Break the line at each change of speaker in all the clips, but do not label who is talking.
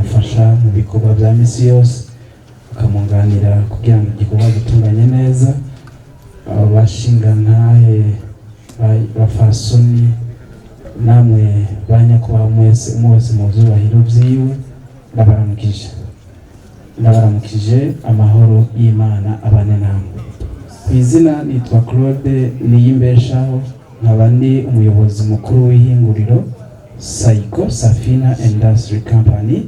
Bamufasha mu bikorwa bya misi yose, bakamwunganira kugira ngo igikorwa gitunganye neza. Abo bashingantahe, bafasoni, namwe ba nyakubahwa mwese, umwe wese mu vyubahiro vyiwe, ndabaramukije, ndabaramukije. Amahoro y'Imana abane namwe. Ku izina nitwa Claude Niyimbeshaho, nkaba ndi umuyobozi mukuru w'ihinguriro Saiko Safina Industry Company,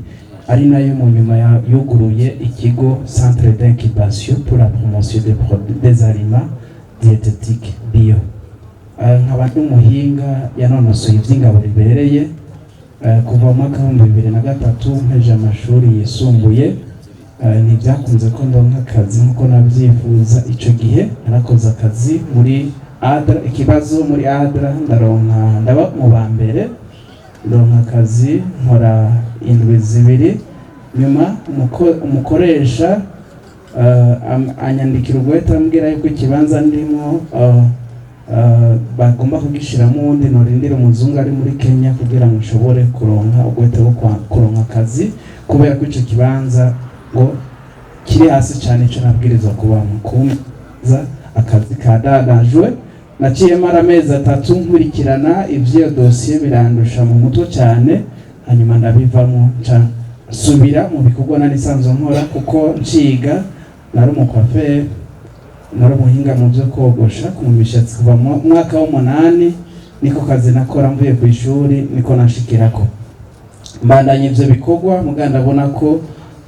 ari nayo mu nyuma yuguruye ikigo Centre d'incubation pour la promotion des produits des aliments diététiques bio. Nkaba ndi umuhinga yanonosoye ivy'ingabo ribereye. Kuva mu mwaka w'2003 mpeje amashuri yisumbuye, ntibyakunze ko ndonka akazi nk'uko nabyifuza. Ico gihe narakoze akazi muri ADRA, ikibazo muri ADRA ndaronka, ndaba mu ba mbere, ndonka akazi, nkora indwi 2. Nyuma umukoresha anyandikira urwete ambwira yuko ikibanza ndimo bagomba kugishiramo uwundi, norindira umuzungu ari muri Kenya kugira ngo nshobore kuronka urwete rwo kuronka akazi, kubera ko ico kibanza ngo kiri hasi cyane ico nabwirizwa kubamo. Kumza akazi kadadajwe, naciye mara amezi 3 nkurikirana ivy'iyo dosiye, birandusha mu mutwe cyane. Hanyuma ndabivamo, nca nsubira mu bikorwa nari nsanzwe nkora, kuko nciga nari umukwaferi, nari umuhinga mu byo kogosha ku mishatsi. Kuva mu mwaka w'umunani niko kazi nakora mvuye ku ishuri, niko nashikirako mbandanya ivyo bikorwa. Muga ndabona ko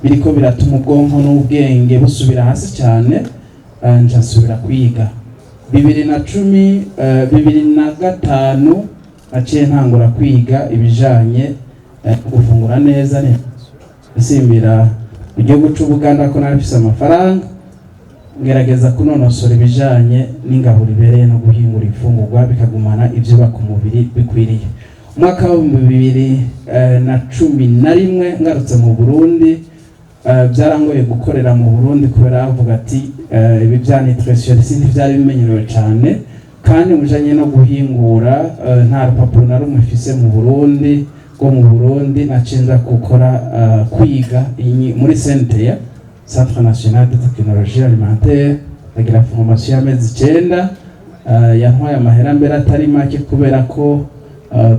biriko biratuma ubwonko n'ubwenge busubira hasi cyane. Nca nsubira kwiga 2010, 2005 naciye ntangura kwiga ibijanye no gufungura neza. Nsimbira mu gihugu c'Ubuganda, ko nari mfise amafaranga, ngerageza kunonosora ibijanye n'ingaburo ibereye no guhingura imfungurwa bikagumana ivyubaka umubiri bikwiriye. Umwaka w'2011 ngarutse mu Burundi. Byarangoye gukorera mu Burundi kubera bavuga ati ibi bya nutrition si ntivyari bimenyerewe cane, kandi mu bijanye no guhingura nta rupapuro na rumwe mfise mu Burundi rwo mu Burundi. Naciye nza gukora kwiga muri CNTA, Centre National de Technologie Alimentaire, ndagira formation y'amezi 9. Yantwaye amahera mbere atari make, kubera ko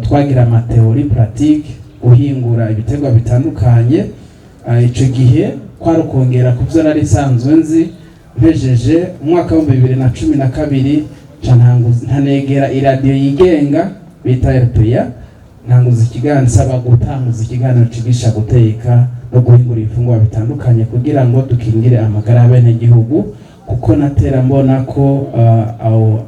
twagira ama théorie pratique, guhingura ibiterwa bitandukanye. Ico gihe kwari ukongera ku byo nari nsanzwe nzi. Mpejeje umwaka w'2012, nca ntanegera iradiyo yigenga bita RPA, ntanguza ikiganiro, nsaba gutanguza ikiganiro cigisha guteka no guhingura ibifungurwa bitandukanye kugira ngo dukingire amagara y'abenegihugu, kuko natera mbona ko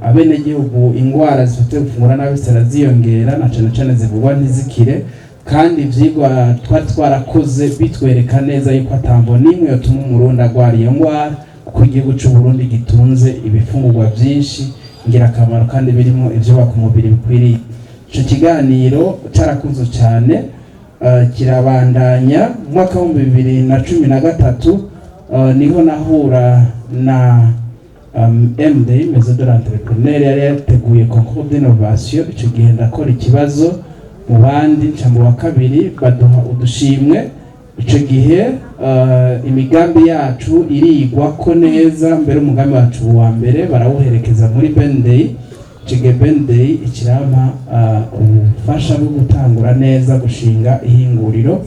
abenegihugu ingwara zifite gufungura nabi ziraziyongera, na cane cane zivugwa ntizikire, kandi ivyigwa twari twarakoze bitwereka neza yuko atambo n'imwe yotuma Umurundi agwara iyo ngwara, kuko igihugu c'u Burundi gitunze ibifungurwa vyinshi ngirakamaro kandi birimo ivyubaka umubiri bikwiriye. Ico kiganiro carakunzwe cane, kirabandanya. Mu mwaka w'2013 niho nahura na MD, Maison de l'Entrepreneur, yari yateguye concours d'innovation. Ico gihe ndakora ikibazo mu bandi, nca mu wa kabiri, baduha udushimwe. Ico gihe imigambi yacu irigwa ko neza, mbere umugambi wacu wa mbere barawuherekeza muri BNDI. Ico gihe BNDI ikirampa ubufasha bwo gutangura neza gushinga ihinguriro.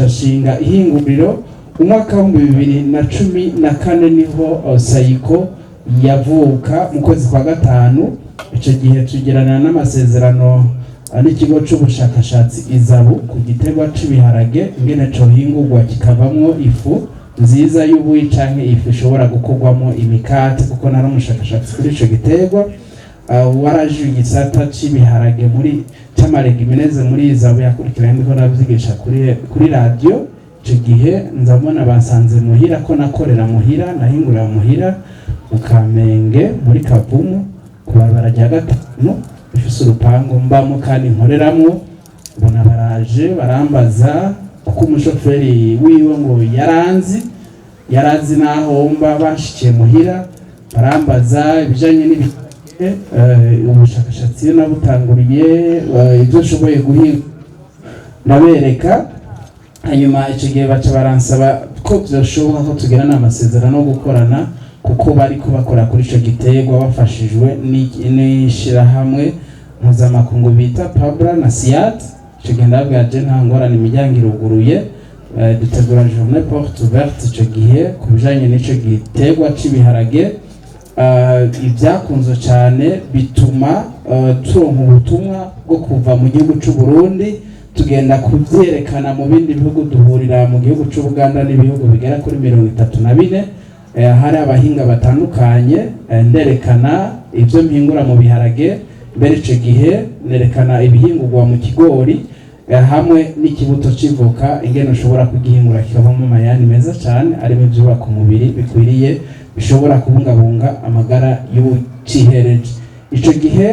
Nshinga ihinguriro umwaka w'2014, niho Sayiko yavuka mu kwezi kwa gatanu. Icyo gihe tugirana n'amasezerano n'ikigo c'ubushakashatsi ISABU ku giterwa c'ibiharage, ingene cohingurwa kikavamwo ifu nziza y'ubuyi canke ifu ishobora gukorwamo imikate, kuko nari umushakashatsi kuri ico giterwa. Waraje igisata c'ibiharage muri c'ama légumineuses muri ISABU, yakurikiranye ndiko ndavyigisha kuri radio. Ico gihe nzabona basanze muhira, ko nakorera muhira, nahingurira muhira mu Kamenge, muri Kavumu, ku barabara rya gatanu, ifise urupangu mbamo kandi nkoreramwo. Mbona baraje barambaza, kuko umushoferi wiwe ngo yaranzi, yarazi naho mba. Bashikiye muhira barambaza ibijanye n'ibiharage, ubushakashatsi iyo nabutanguriye, ibyo nshoboye guhinga ndabereka. Hanyuma icyo gihe baca baransaba ko byoshoboka ko tugirana amasezerano yo gukorana, kuko bariko bakora kuri ico giterwa bafashijwe n'ishirahamwe mpuzamakungu bita PABRA na CIAT. Ico gihe ndababwira: "Je nta ngorane, imiryango iruguruye." Dutegura journée porte ouverte ico gihe ku bijanye n'ico giterwa c'ibiharage. Ibyakunzwe cyane bituma turonka ubutumwa bwo kuva mu gihugu c'u Burundi tugenda kuvyerekana mu bindi bihugu. Duhurira mu gihugu c'u Buganda n'ibihugu bigera kuri 34. Hari abahinga batandukanye. Nderekana ibyo mpingura mu biharage, mbere ico gihe nerekana ibihingurwa mu kigori, hamwe n'ikibuto c'ivoka, ingene ushobora kugihingura kikavamo amayani meza cyane arimo ibyubaka umubiri bikwiriye, bishobora kubungabunga amagara y'ucihereje. Ico gihe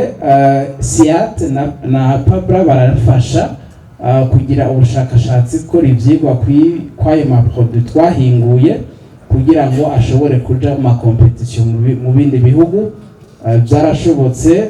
CIAT na PABRA barafasha kugira ubushakashatsi, gukora ivyigwa kw'ayo ma produits twahinguye kugira ngo ashobore kuja mu ma compétitions mu bindi bihugu. Byarashobotse.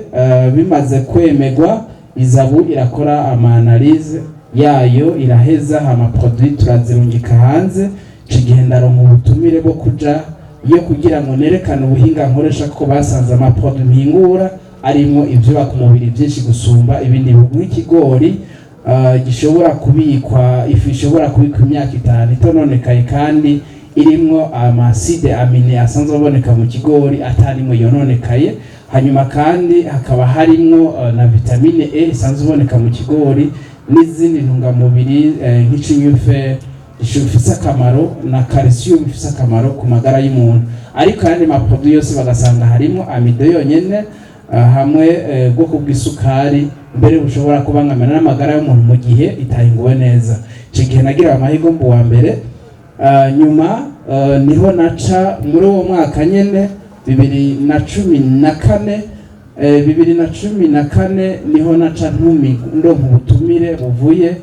Bimaze kwemegwa, ISABU irakora ama analyses yayo, iraheza, ama produits turazirungika hanze. Ico gihe ndaronka ubutumire bwo kuja iyo kugira ngo nerekane ubuhinga nkoresha, ko basanze ama produits mpingura arimwo ivyubaka umubiri byinshi gusumba ibindi bihugu, nk'ikigori gishobora kubikwa, ifu ishobora kubikwa imyaka 5 itononekaye, kandi irimwo ama acides aminés asanzwe aboneka mu kigori atarimo yononekaye. Hanyuma kandi hakaba harimwo na vitamine E isanzwe iboneka mu kigori n'izindi ntungamubiri, nk'ikinyufe ifise akamaro na calcium ifise akamaro ku magara y'umuntu. Ariko ayandi ma produits yose bagasanga harimo amidon yonyene, hamwe ubwoko bw'isukari mbere bushobora kubangamira n'amagara y'umuntu mu gihe itahinguwe neza. Ico gihe nagira amahirwe mu wa mbere. Nyuma niho naca muri uwo mwaka nyene 2014, 2014 niho naca ntumi ndonka ubutumire buvuye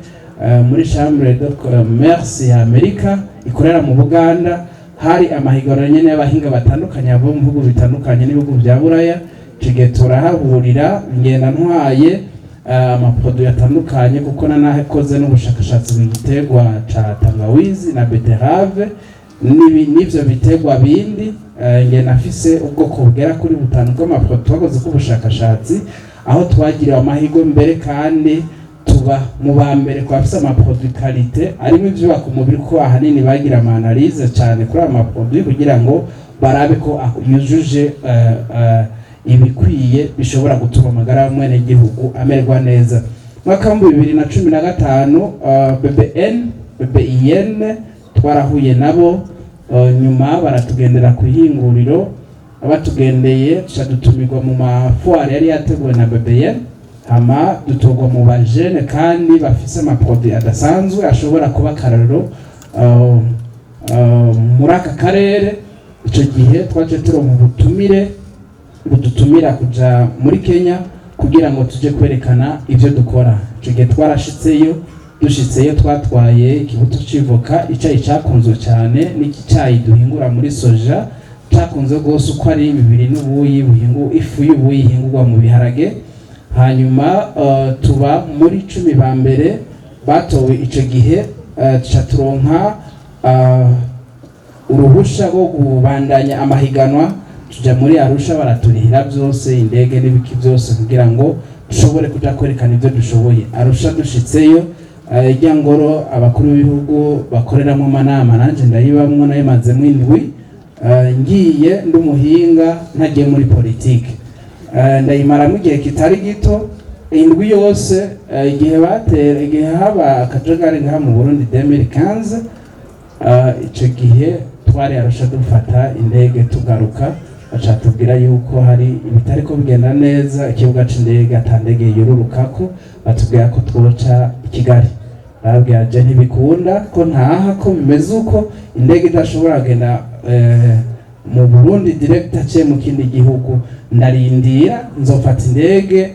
muri Chambre de Commerce ya Amerika ikorera mu Buganda. Hari amahiganwa nyene y'abahinga batandukanye bava mu bihugu bitandukanye n'ibihugu vya Buraya. Ico gihe turahahurira, ngenda ntwaye ama produits atandukanye, kuko nanakoze n'ubushakashatsi mu giterwa ca tangawizi na betterave n'ivyo biterwa bindi. Ngenda afise ubwoko bugera kuri butanu bw'ama produits twakoze k'ubushakashatsi, aho twagiriwe amahirwe mbere kandi tuba mu ba mbere ku bafise ama produits qualité arimo ivyubaka umubiri, ko ahanini bagira ama analyses cyane kuri ayo ma produits kugira ngo barabe ko yujuje ibikwiye bishobora gutuma amagara y'umwenegihugu amererwa neza. Mwaka w'2015, BBN, BBIN, twarahuye nabo. Nyuma baratugendera ku ihinguriro. Batugendeye, tuca dutumirwa mu ma foires yari yateguwe na BBN, hama dutorwa mu bajene kandi bafise ama produits adasanzwe ashobora kuba akarorero muri aka karere. Ico gihe twaje turonka ubutumire budutumira kuja muri Kenya kugira ngo tuje kwerekana ivyo dukora. Ico gihe twarashitseyo. Dushitseyo twatwaye ikibuto c'ivoka, icayi cakunzwe cyane n'icayi duhingura muri soja cakunze rwose, uko ari bibiri, n'ubuyi buhingu, ifu y'ubuyi ihingurwa mu biharage. Hanyuma tuba muri 10 ba mbere batowe. Ico gihe tuca turonka uruhusha rwo kubandanya amahiganwa, tuja muri Arusha, baraturihira byose, indege n'ibiki byose, kugira ngo dushobore kuja kwerekana ibyo dushoboye. Arusha dushitseyo, irya ngoro abakuru b'ibihugu bakoreramo amanama, nanje ndayibamwo, nayimazemwo indwi. Ngiye ndi umuhinga, ntagiye muri politike. Ndayimaramo igihe kitari gito, indwi yose. Igihe batera, igihe haba akajagari ngaha mu Burundi 2015, ico gihe twari Arusha, dufata indege tugaruka, baca tubwira yuko hari ibitariko bigenda neza, ikibuga c'indege ata ndege yururukako, batubwira ko twoca i Kigali. Barabwira: "Je ntibikunda ko ntaha ko bimeze uko, indege idashobora kugenda mu Burundi direct aciye mu kindi gihugu. Ndarindira, nzofata indege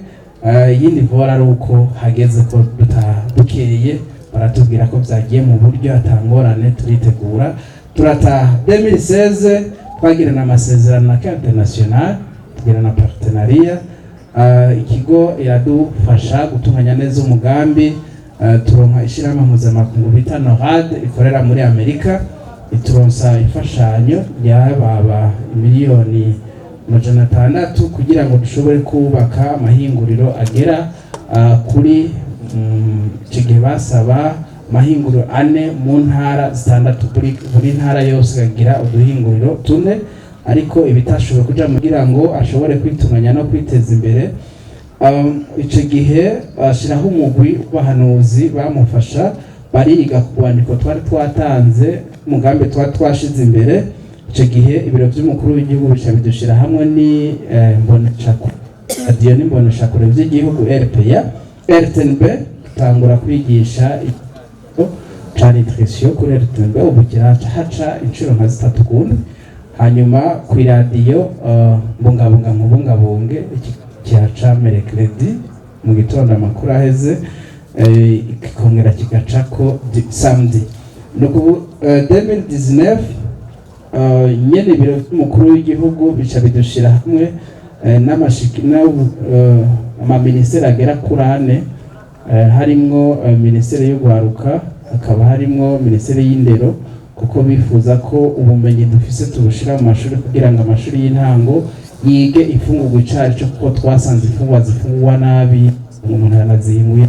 yindi vol ari uko hageze ko dutaha." Bukeye baratubwira ko vyagiye mu buryo, atangorane, turitegura turataha. 2016 twagirana amasezerano na Care International, tugirana partenariat. Ikigo iradufasha gutunganya neza umugambi. Turonka ishyirahamwe mpuzamakungu bita NORAD ikorera muri Amerika, ituronsa imfashanyo yababa miliyoni 600 kugira ngo dushobore kubaka amahinguriro agera kuri icyo gihe basaba amahinguriro ane mu ntara zitandatu, buri ntara yose ikagira uduhinguriro tune, ariko ibitashoboye kuja kugira ngo ashobore kwitunganya no kwiteza imbere. Ico gihe ashiraho umugwi w'abahanuzi bamufasha, bariga ku rwandiko twari twatanze, umugambi twari twashize imbere. Ico gihe ibiro vy'umukuru w'igihugu bica bidushira hamwe ni mboneshakure, radiyo n'imboneshakure vy'igihugu RPA, RTNB, tutangura kwigisha ikigo ca nutrition kuri RTNB. Ubu kiraca haca inshuro nka zitatu kundi. Hanyuma ku iradiyo Mbungabunga Nkubungabunge, iki kihaca mercredi mu gitondo amakuru aheze, kikongera kigacako samedi. Ni ukuvu 2019 nyene ibiro vy'umukuru w'igihugu bica bidushira hamwe n'amashiki amaministeri agera kuri ane, harimwo minisiteri y'ugwaruka, hakaba harimwo minisiteri y'indero, kuko bifuza ko ubumenyi dufise tubushira mu mashuri kugira ngo amashuri y'intango yige imfungurwa icari co, kuko twasanze imfungurwa zifungurwa nabi, umuntu aranazihinguye,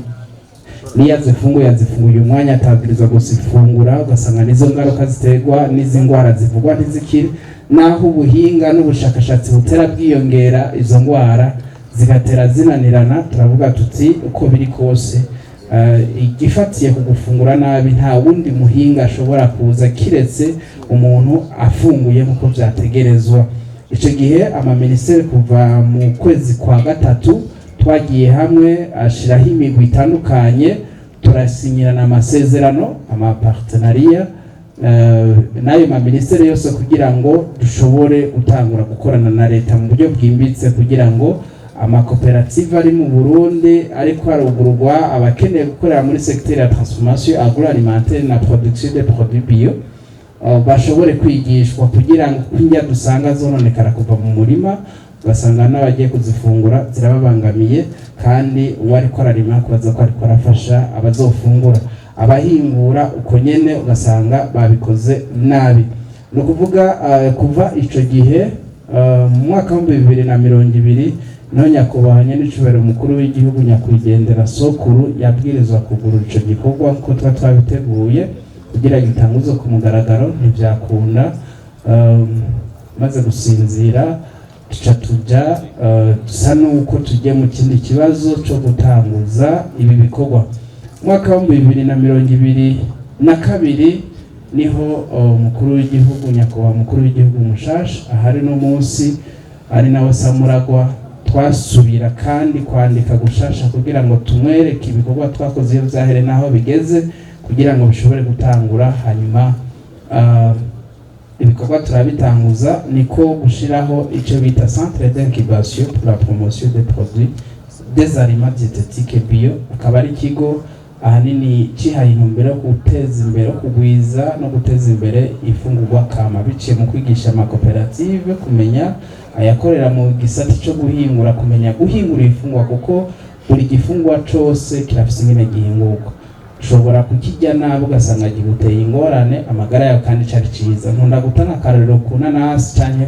niyo azifunguye azifunguye umwanya atabwirizwa gusifungura, ugasanga nizo ngaruka ziterwa n'izi ndwara zivugwa ntizikire, naho ubuhinga n'ubushakashatsi butera bwiyongera, izo ndwara zigatera zinanirana. Turavuga tuti uko biri kose, igifatiye ku gufungura nabi nta wundi muhinga ashobora kuza kiretse umuntu afunguye nk'uko vyategerezwa. Ico gihe amaministeri kuva mu kwezi kwa gatatu twagiye hamwe, ashiraho imigwi itandukanye, turasinyirana amasezerano, amapartenariat n'ayo maministeri yose kugira ngo dushobore gutangura gukorana na leta mu buryo bwimbitse, kugira ngo amakoperative ari mu Burundi ariko harugurwa, abakeneye gukorera muri secteur ya transformation agroalimentaire na production de produits bio, bashobore kwigishwa, kugira ngo indya dusanga zononekara kuva mu murima, ugasanga n'abagiye kuzifungura zirababangamiye, kandi uwo ariko ararima kubaza ko ariko arafasha abazofungura, abahingura uko nyene ugasanga babikoze nabi. Ni ukuvuga kuva ico gihe mu mwaka wa 2020 niho nyakubahwa nyenicubahiro umukuru w'igihugu nyakwigendera sokuru yabwirizwa kugurura ico gikorwa nkuko tuba twabiteguye kugira gitanguze ku mugaragaro. Ntivyakunda. Maze gusinzira tuca tuja dusa nuko tugiye mu kindi kibazo co gutanguza ibi bikorwa. Umwaka wa 2022 niho umukuru w'igihugu, nyakubahwa umukuru w'igihugu mushasha ahari no munsi, ari nawe Samuragwa, twasubira kandi kwandika gushasha kugira ngo tumwereke ibikorwa twakoze iyo vyahere n'aho bigeze, kugira ngo bishobore gutangura. Hanyuma ibikorwa turabitanguza, niko gushiraho icyo bita centre d'incubation pour la promotion des produits des aliments diététiques bio, akaba ari ikigo ahanini cihaye intumbero yo guteza imbere, yo kugwiza no guteza imbere ifungurwa kama, biciye mu kwigisha amakoperative kumenya ayakorera mu gisata cyo guhingura, kumenya guhingura ifungurwa, kuko buri gifungwa cose kirafise ingene gihingurwa. Ushobora kukirya nabi ugasanga giguteye ingorane amagara yawe kandi cari ciza. Nkunda gutanga akarorero ku nanasi canke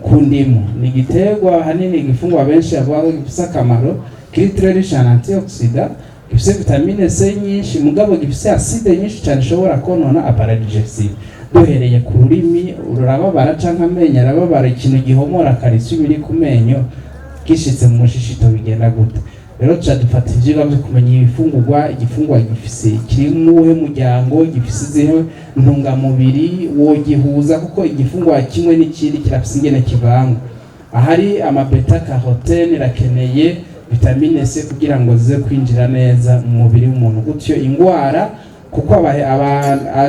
ku ndimu. Ni igiterwa ahanini igifungwa benshi bavuga ko gifise akamaro, kiri très riche en antioxydants, gifise vitamine C nyinshi, mugabo gifise acide nyinshi cyane ishobora konona appareil digestif. Duhereye ku rurimi rurababara canke amenyo arababara, ikintu gihomora calcium iri ku menyo gishitse mu mushishito bigenda gute? Rero tuca dufata ivyigwa vyo kumenya ibifungurwa, igifungurwa gifise kiri muwuhe muryango, gifise izihe ntungamubiri wogihuza, kuko igifungurwa kimwe n'ikindi kirafise ingene kivangwa. Ahari ama bêta carotène irakeneye vitamine C kugira ngo zize kwinjira neza mu mubiri w'umuntu, gutyo ingwara, kuko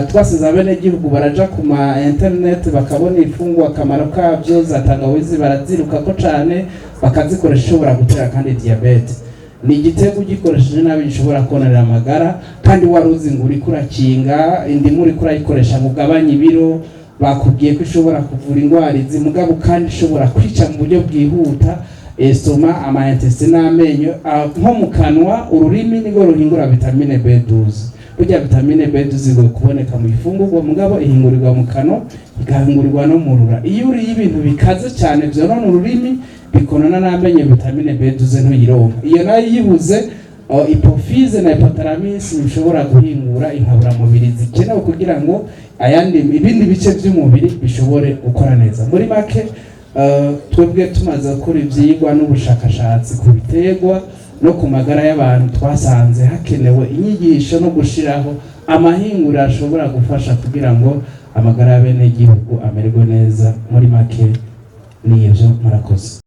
twasize abenegihugu baraja ku ma internet bakabona ifungwa akamaro kabyo, za tangawizi barazirukako cane bakazikoresha, ishobora gutera kandi diabète. Ni igitego ugikoresheje nabi gishobora kononera amagara, kandi wari uzi ngo uriko urakinga indimu, uriko urayikoresha ngo ugabanye ibiro, bakubwiye ko ishobora kuvura indwara izi, mugabo kandi ishobora kwica mu buryo bwihuta. Estomac, ama intestins n'amenyo, nko mu kanwa, ururimi nirwo ruhingura vitamine B12. Burya vitamine B12 igoye kuboneka mu ifungurwa, mugabo ihingurirwa mu kanwa, igahingurirwa no mu rura. Iyo uriye ibintu bikaze cyane vyonona ururimi, bikonona n'amenyo, vitamine B12 ntuyironka. Iyo nayo yibuze, hypophyse na hypothalamus bishobora guhingura inkaburamubiri zikenewe kugira ngo ayandi ibindi bice by'umubiri bishobore gukora neza. Muri make, twebwe tumaze gukora ivyigwa n'ubushakashatsi ku biterwa no ku magara y'abantu, twasanze hakenewe inyigisho no gushiraho amahinguriro ashobora gufasha kugira ngo amagara y'abenegihugu amererwe neza. Muri make ni ivyo, murakoze.